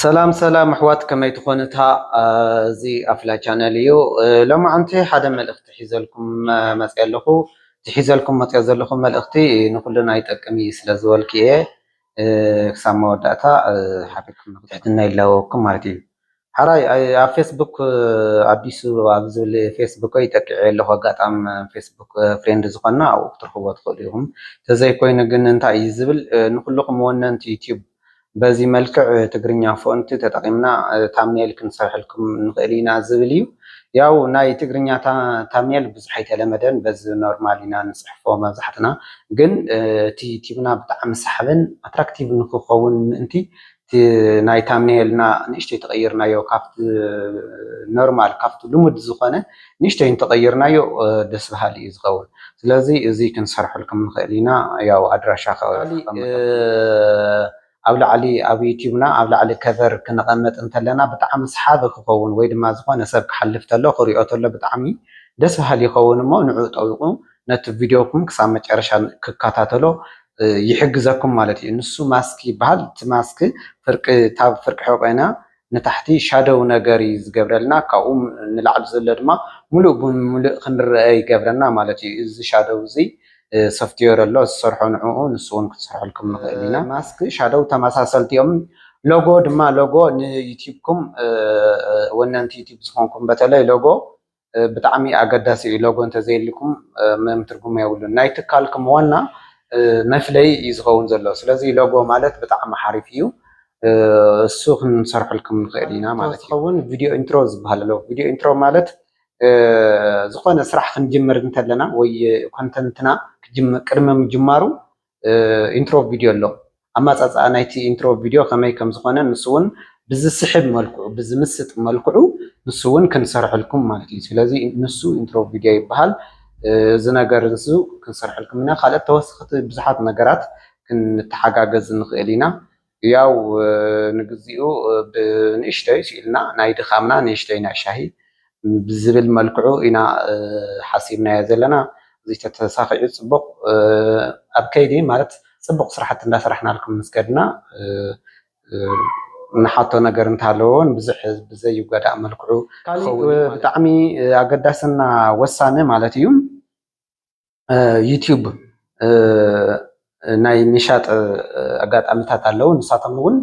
ሰላም ሰላም ኣሕዋት፣ ከመይ ትኾኑ? እታ እዚ ኣፍላ ቻነል እዩ። ሎማዓንቲ ሓደ መልእኽቲ ሒዘልኩም መፅየ ኣለኹ። እቲ ሒዘልኩም መፅየ ዘለኹ መልእኽቲ ንኩልና ይጠቅም እዩ ስለ ዝበልኩ እየ። ክሳብ መወዳእታ ሓቢርኩም ንክትሕትና ይላወኩም ማለት እዩ። ሓራይ ኣብ ፌስቡክ ኣዲሱ ኣብ ዝብል ፌስቡክ ይጠቅዐ ኣለኹ። ኣጋጣሚ ፌስቡክ ፍሬንድ ዝኾንና ኣብኡ ክትረኽብዎ ትኽእሉ ኢኹም። ተዘይኮይኑ ግን እንታይ እዩ ዝብል፣ ንኩልኹም ወነንቲ ዩቲዩብ በዚ መልክዕ ትግርኛ ፎንት ተጠቒምና ታምኔል ክንሰርሐልኩም ንኽእል ኢና ዝብል እዩ። ያው ናይ ትግርኛ ታምኔል ብዙሕ ኣይተለመደን፣ በዚ ኖርማል ኢና ንፅሕፎ መብዛሕትና። ግን እቲ ዩቲዩብና ብጣዕሚ ሳሕብን ኣትራክቲቭ ንክኸውን ምእንቲ ናይ ታምኔልና ንእሽተይ ተቐይርናዮ፣ ካብቲ ኖርማል ካብቲ ልሙድ ዝኾነ ንእሽተይ እንተቐይርናዮ ደስ በሃሊ እዩ ዝኸውን። ስለዚ እዚ ክንሰርሐልኩም ንኽእል ኢና። ያው ኣድራሻ ኣብ ላዕሊ ኣብ ዩቲዩብና ኣብ ላዕሊ ከቨር ክነቐመጥ እንተለና ብጣዕሚ ሰሓቢ ክኸውን ወይ ድማ ዝኾነ ሰብ ክሓልፍ ተሎ ክሪኦ ተሎ ብጣዕሚ ደስ በሃሊ ይኸውን። እሞ ንዑ ጠዊቑ ነቲ ቪድዮኩም ክሳብ መጨረሻ ክከታተሎ ይሕግዘኩም ማለት እዩ። ንሱ ማስክ ይበሃል። እቲ ማስክ ፍርቂ ታብ ፍርቂ ሕቆና ንታሕቲ ሻደው ነገር እዩ ዝገብረልና። ካብኡ ንላዕሊ ዘሎ ድማ ሙሉእ ብምሉእ ክንረአ ይገብረና ማለት እዩ። እዚ ሻደው እዚ ሶፍትዌር ኣሎ ዝሰርሖ ንዕኡ፣ ንሱ እውን ክንሰርሐልኩም ንኽእል ኢና። ማስክ ሻደው ተመሳሰልቲ እዮም። ሎጎ ድማ ሎጎ ንዩቲዩብኩም ወነንቲ ዩቲዩብ ዝኾንኩም በተለይ ሎጎ ብጣዕሚ ኣገዳሲ እዩ። ሎጎ እንተዘይልኩም ምንም ትርጉም የብሉን። ናይ ትካልኩም ዋና መፍለይ እዩ ዝኸውን ዘሎ። ስለዚ ሎጎ ማለት ብጣዕሚ ሓሪፍ እዩ። እሱ ክንሰርሐልኩም ንኽእል ኢና ማለት እዩ። ዝኸውን ቪድዮ ኢንትሮ ዝበሃል ኣሎ። ቪድዮ ኢንትሮ ማለት ዝኾነ ስራሕ ክንጅምር እንተለና ወይ ኮንተንትና ቅድሚ ምጅማሩ ኢንትሮ ቪድዮ ኣሎ። ኣመፃፅኣ ናይቲ ኢንትሮ ቪድዮ ከመይ ከም ዝኾነ ንሱ እውን ብዝስሕብ መልክዑ ብዝምስጥ መልክዑ ንሱ እውን ክንሰርሐልኩም ማለት እዩ። ስለዚ ንሱ ኢንትሮ ቪድዮ ይበሃል። እዚ ነገር ንሱ ክንሰርሐልኩም ኢና። ካልኦት ተወሰኽቲ ብዙሓት ነገራት ክንተሓጋገዝ ንኽእል ኢና። ያው ንግዚኡ ብንእሽተይ ስኢልና ናይ ድኻምና ንእሽተይ ናይ ሻሂ ብዝብል መልክዑ ኢና ሓሲብናዮ ዘለና። እዚ ተተሳኺዑ ፅቡቕ ኣብ ከይዲ ማለት ፅቡቕ ስራሕቲ እንዳሰራሕናልኩም ምስ ከድና ንሓቶ ነገር እንተሃለዎ እውን ብዙሕ ህዝቢ ዘይጎዳእ መልክዑ ካልእ ክኸውን እዩ ማለት እዩ። ብጣዕሚ ኣገዳስና ወሳኒ ማለት እዩ። ዩቲዩብ ናይ ምሻጥ ኣጋጣሚታት ኣለዉ። ንሳቶም እውን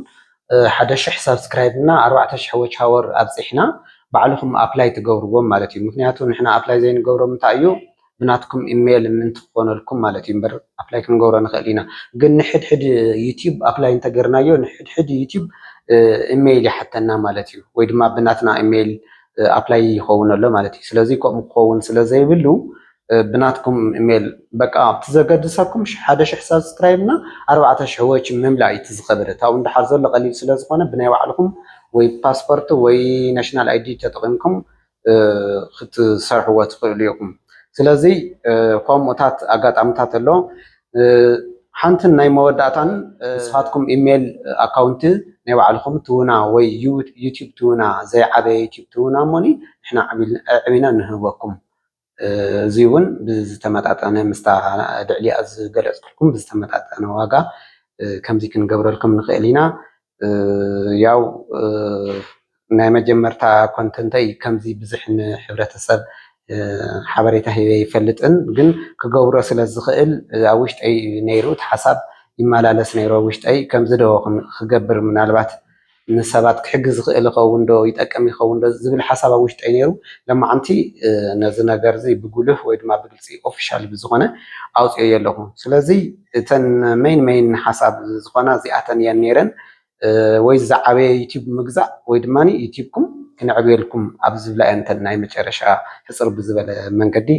ሓደ ሽሕ ሳብስክራይብ እና ኣርባዕተ ሽሕ ዎች ሃወር ኣብፂሕና ባዕልኹም ኣፕላይ ትገብርዎም ማለት እዩ። ምክንያቱ ንሕና ኣፕላይ ዘይንገብሮ ምንታይ እዩ? ብናትኩም ኢሜይል ምእንቲ ክኾነልኩም ማለት እዩ። እምበር ኣፕላይ ክንገብሮ ንኽእል ኢና። ግን ንሕድሕድ ዩቲዩብ ኣፕላይ እንተገርናዮ ንሕድሕድ ዩቲዩብ ኢሜይል ይሓተና ማለት እዩ። ወይ ድማ ብናትና ኢሜይል ኣፕላይ ይኸውን ኣሎ ማለት እዩ። ስለዚ ከምኡ ክኸውን ስለ ዘይብሉ ብናትኩም ኢሜይል በቃ ኣብቲ ዘገድሰኩም ሓደ ሽሕ ሳብስክራይብ እና ኣርባዕተ ሽሕ ዎች ምምላእ እዩ እቲ ዝኸበደ። ታው እንድሓር ዘሎ ቀሊል ስለ ዝኾነ ብናይ ባዕልኹም ወይ ፓስፖርት ወይ ናሽናል ኣይዲ ተጠቒምኩም ክትሰርሕዎ ትኽእሉ ኢኹም። ስለዚ ከምኡታት ኣጋጣሚታት ኣሎ። ሓንትን ናይ መወዳእታን ንስኻትኩም ኢሜይል ኣካውንት ናይ ባዕልኹም ትውና ወይ ዩቲዩብ ትውና ዘይዓበየ ዩቲዩብ ትውና እሞኒ ንሕና ኣዕቢና ንህበኩም። እዚ እውን ብዝተመጣጠነ ምስታ ልዕሊኣ ዝገለፅኩልኩም ብዝተመጣጠነ ዋጋ ከምዚ ክንገብረልኩም ንኽእል ኢና። ያው ናይ መጀመርታ ኮንተንተይ ከምዚ ብዙሕ ንሕብረተሰብ ሓበሬታ ሂበ ይፈልጥን ግን ክገብሮ ስለ ዝኽእል ኣብ ውሽጠይ ነይሩ እቲ ሓሳብ ይመላለስ ነይሩ ኣብ ውሽጠይ ከምዚ ዶ ክገብር ምናልባት ንሰባት ክሕግዝ ዝኽእል ይኸውን ዶ ይጠቅም ይኸውን ዶ ዝብል ሓሳብ ኣብ ውሽጠይ ነይሩ። ለማዓንቲ ነዚ ነገር እዚ ብጉልህ ወይ ድማ ብግልፂ ኦፊሻል ብዝኾነ ኣውፅኦዮ ኣለኹ። ስለዚ እተን መይን መይን ሓሳብ ዝኾና እዚኣተን እየን ነይረን። ወይ ዝዓበየ ዩቲዩብ ምግዛእ ወይ ድማ ዩቲዩብኩም ክነዕብየልኩም ኣብ ዝብላ እየን እተን ናይ መጨረሻ ሕፅር ብዝበለ መንገዲ።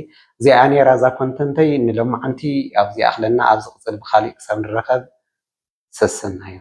እዚኣ ነይራ እዛ ኮንተንተይ ንሎማዓንቲ ኣብዚ ኣኽለና። ኣብ ዝቕፅል ብኻሊእ ክሳብ ንራኸብ ሰሰናዩ።